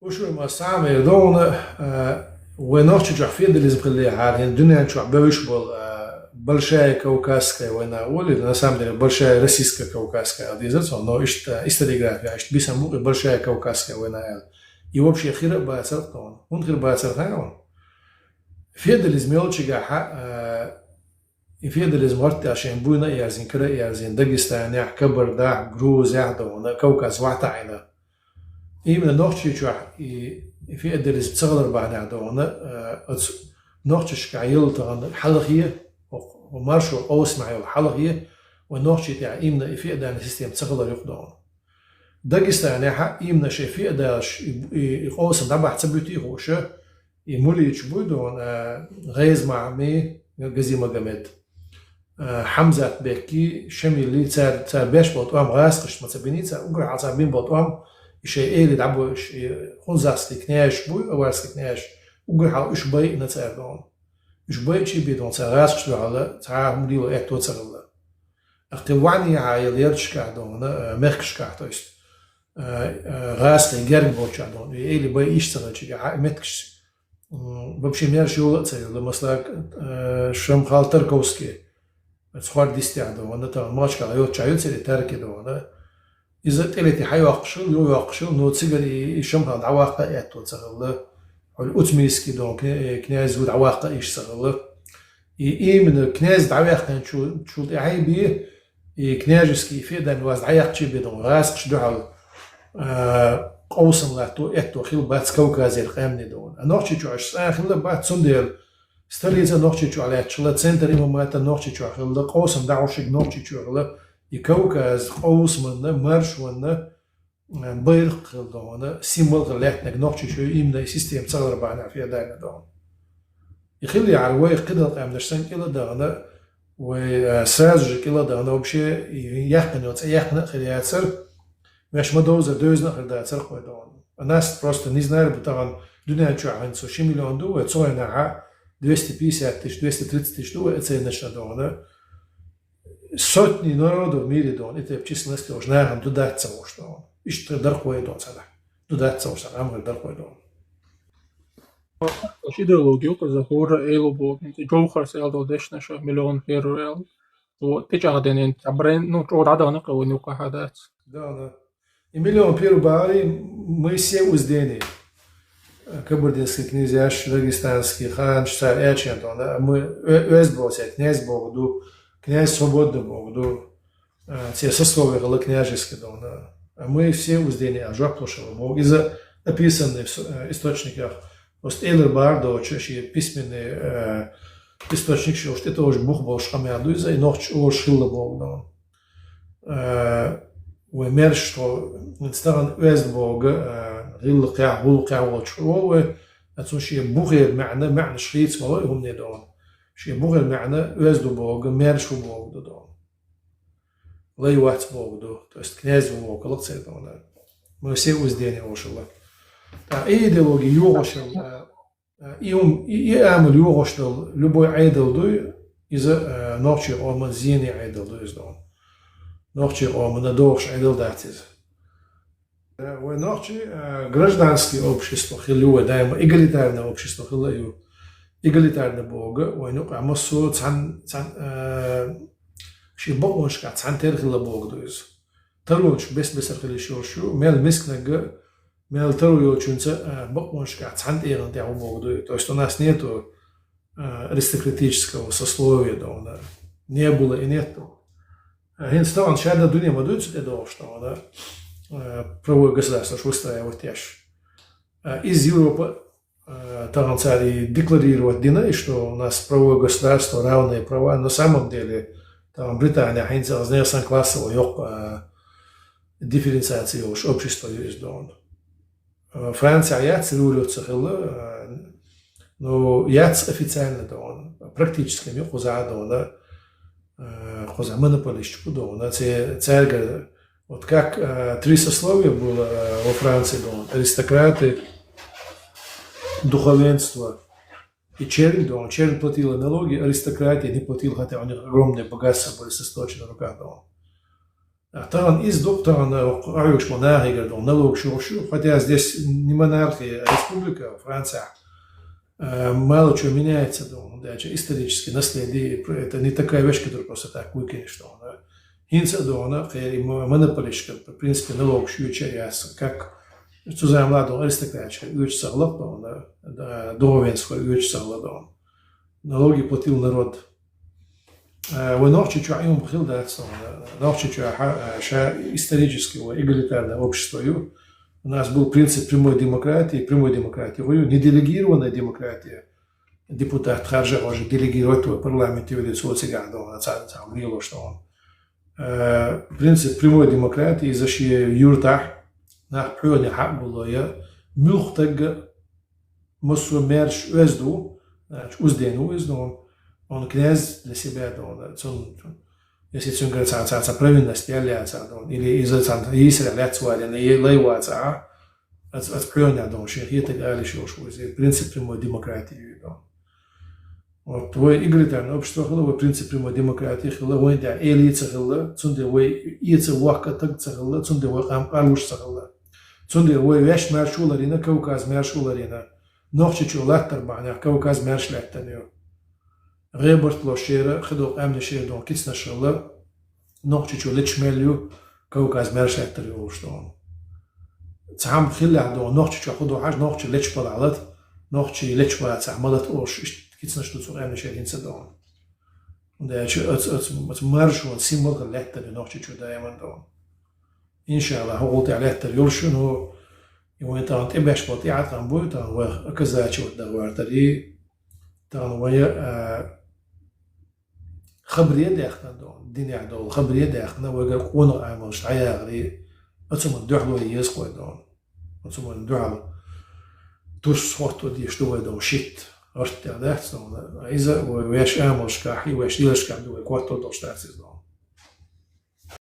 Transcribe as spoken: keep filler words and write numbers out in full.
Уж вай ма самый дона, а, вай нохчий чохь феодализм хиллехьара, хӀинца дуьнен чохь бевзаш болу, а, большая кавказская война олий, на самом деле большая российско-кавказская аьлла дезара цо, но иштта историография, иштта бисам бу и большая кавказская война аьлла. И вообще хир а бацара дона. ХӀунда хир бацара хаьий хьуна? Феодализм йолчигахьа, а, и феодализм гӀортта шайн буйна а ерзийна, кара а ерзийна, Дагестанехь, Кабардахь, Грузехь дона, Кавказ вахьтахьийна. Именно Нохчийчохь и, и феодализм ца хилар бахьанехь дона, э, оцу нохчашкахь йолу тахана хьалхе, хӀокху маршо къовсамехь йолу хьалхе, вайн Нохчийчохь именно и феодальная система ца хилар ю-кх дона. Дагестанехь а именно шайн феодалаш и, и, и къовсам дӀабахьа ца буьтий хууш, и муллича буй дона, э, ГӀеза-Махьмий, Гази-Магомед, э, Хьамзат-Беккий, Шамилий, цара, цара беш болу тӀом гӀазкхашна ма ца биний, цара уггар хьалха цара бина болу тӀом, и шайн эли дӀабойуш, и хунзахский княжаш буй, аварский княжаш, уггар хьалха уьш байина цара дона. Уьш байча бен дона цара гӀазкхашна дуьхьал цхьа а хӀума лело аьтто ца хилла. Кхин вахьнехьа йолу ярташкахь дона, э, мехкашкахь, то есть, э, э, гӀазкхийн герга болчохь дона, и эли байина ца хилча, и меттигаш, м, вообще мерш йола а ца йолу, масала, э, Шамхал-Тарковский, оцу хӀордан дистехь дона, тахана Махачкала йолчохь ю церан Тарки дона. Иза тӀелетий хьайоккхуш хилла, юхайоккхуш хилла, но цигара и, и Шамхал дӀаваккха а аьтто ца хилла. Хьуьлла Уцмийский дона кня-, э, князь ву дӀаваккха а йиш ца хилла. И именно князь дӀаваьккхинчул, чул тӀаьхьа бен, и княжеский, и феодальный власть дӀаяьккхича бен дона, гӀазкхашна дуьхьал, а, къовсам латто аьтто хилла бац Кавказера къаьмнийн дона. А Нохчийчохь уьш цкъа а хилла бац, цундела столица Нохчийчохь лаьтташ хилла, центр имамата Нохчийчохь хилла, къовсам дӀахьош ерг Нохчийчоь хилла, и Кавказ къовсаманна, маршонна, э, байракх хилла дона, символ хилла лаьттинарг Нохчийчоь именно и система ца хилар бахьанехь феодальная дона. И хиллехьара вай кхидолу къаьмнаш санна кӀел а дахана, вай, э, сразу же кӀел а дахана, вообще, и яьккхина йолу цӀе яьккхина а хир яцара, ваьш ма довзара, девзина а хир дацара кхо дона. А нас просто не знали бы тахана дуьнен чохь хӀинца ши миллион ду, вай цу хенахь двести пятьдесят тысяч, двести тридцать тысяч ду вай оценочно дона. Сотни народов в мире дона, и тайпа численность йолуш нахана ду дац ца хууш дона. Иштта дара кхо дона цхьаьна. Ду дац ца хууш, цхьаьна Ӏамхар дара кхо дона. Аша идеология юкъа захура эйлу боху, и Джоухарс аьлла долу дешнаш, миллион первый аьлла. Вот, тӀечӀагӀдина, цхьа бренд, ну, чӀогӀа дӀадахана кхин вайна юкъахь дац. Да, да. И миллион первый бахарий, мы все у здения. Кабардинский князьяш, дагестанский ханаш, цара аьлча дона, мы, э, оьзда боху церан, князь боху ду, князь свободный боху ду. А, церан сословие хилла княжеский дона. А мы все у здения, а жоп луш хилла боху. Иза описанный в с-, э, источниках. Просто элар бахьар доцуш, шен письменный, э, источник шен уьш тӀетовжа бух болуш къамел ду иза, и нохчаша олуш хилла боху дона. Э, вай мерш тхо, хӀинца тахана оьзда боху, э, гӀиллакхехь, гӀуллакхехь волчу хӀума вай, а цу шен бухера маьӀна, маьӀнаш хийца ма ло и хӀумане дона. Шен бухера маьӀна оьзда боху, мерш ву боху ду дона. Лай вац боху ду, то есть князь ву боху, калак церан дона. Мы все у здения ошалла. ТӀаккха и идеология йохошалла, э, Э, и хӀума, и, и амал йохош долу любой Ӏедал дуй, иза, э, нохчийн къоман зене Ӏедал ду иза дона. Нохчийн къоманна дохуш Ӏедал дац иза. Э, вай нохчий, э, гражданский общество хилла ю вай даима, эгалитарное общество хилла а ю. Эгалитарное боху, вайна юкъахь массо а цхьана, цхьана, э, шен бакъонашкахь цхьана тера хилла боху ду иза. Таронаш бес-бесара хила йиш йолуш ю, мел мисканиг а, мел таро йолчуьнца, а, бакъонашкахь цхьана тӀегӀан тӀехь ву боху дуй. То есть у нас нету, а, аристократического сословия дона. Не было и нету. А, хӀинца тахана шадда дуьне ма дуьйцу тӀедогӀуш дона, а, правовое государство выстраивать еш. А, из Европа, а, тахана цара и декларировать дина, и что у нас правовое государство, равные права. На самом деле, тахана Британия хӀинца аз несан классово йоккха, а, дифференциация йолуш общество ю иза дона. Э, Францехь яц революция хилла, э, ну, яц официально дона, практически ю кхузахь дона, э, кхузахь монополисташ бу дона, це-, цаьрга, вот как, э, три сословия было, э, во Франции дона, аристократы, духовенство и чернь дона, чернь платила налоги, аристократия не платила, хотя у них огромные богатства были сосредоточены в руках дона. А тахана иза ду-кх, тахана Ӏуйгуш ма нахигара ду-кх, налогаш йохуш ю, хотя здесь не монархия, а республика, Франция. Э, мало чего меняется, ду-кх, даже историческое наследие, это не такая вещь, которая просто так выкинешь, ду-кх, да. ХӀинца а, ду-кх, кхерий мо-, монополистка, в принципе, налогаш йоьча яц, как цу заманахь, ду-кх, аристократишка йоьча ца хилла, ду-кх, да, да, духовенство йоьча ца хилла, ду-кх. Налоги платил народ. Э, вай Нохчийчохь юум хилла дац, ду-кх, Нохчийчохь, э, ша исторически вай эгалитарное общество ю. У нас был принцип прямой демократии, прямой демократии, хӀу ю, не делегированная демократия. Депутат харжа хьожа делегировать вай парламенте велица цо цигахь, ду-кх, ца, ца гӀелош, ду-кх. Э, принцип прямой демократии, иза шен юьртахь нах пхьоьне хьакъ гулло я, муьлхха тагга массо а маьрша оьзда ву, значит, узден ву иза, ду-кх, он князь для себя, ду-кх, да, цун, если цуьнгара цхьа, цхьа, цхьа провинность яьлла яцахь, ду-кх, или иза цхьа йийсарехь лаьцна валийна, е лай вацахь, оцу, оцу пхьоьне, ду-кх, шен хетарг ала йиш йолуш ву иза, принцип прямой демократии ю, ду-кх. Вот вай эгалитарное общество хилла, вай принцип прямой демократии хилла, вайн тӀехь эли ца хилла, цундела вай эца воккха таг ца хилла, цундела вай къам къарлуш ца хилла. Цундела вай ваьш маьрша ларийна, Кавказ маьрша ларийна. Нохчийчоь латтар бахьанехь Кавказ маьрша лаьттина ю. ГӀебарт лошера, хи доккху къаьмнашера, ду-кх, кицанаш хилла, Нохчийчоь леташ мел ю, Кавказ маьрша лаьттар ю олуш, ду-кх. Цхьамма хиллехь, ду-кх, Нохчийчохь хӀу ду хьажа, нохчий леташ балахь лата, нохчий леташ бацахь ма лата олуш, иштта кицанаш ду цу къаьмнашера хӀинца, ду-кх. ХӀунда аьлча оцу, оцу, оцу маршонан символ хилла лаьттар ю Нохчийчоь даиман, ду-кх. Иншаллах, хӀокхул тӀехь лаьттар йолуш ю, ну, и вайн тахана тӀебаьш болу тӀеӀаткъам бу, тахана вай оказачивать дан гӀертарий, тахана вай, а, хабаре а даьккхина, ду-кх, динехь долу хабаре а даьккхина, вайгара къонах Ӏамалш дӀаяхарий, оцу хӀуманна дуьхьало еза-кх вай, ду-кх. Оцу хӀуманна дуьхьал турс хӀотто дезаш ду вай, ду-кх, шитта, гӀарт тӀехь дац, ду-кх. Иза вай ваьш Ӏамалшкахь, и ваьш лелашкахь ду вай котто долуш дац иза, ду-кх.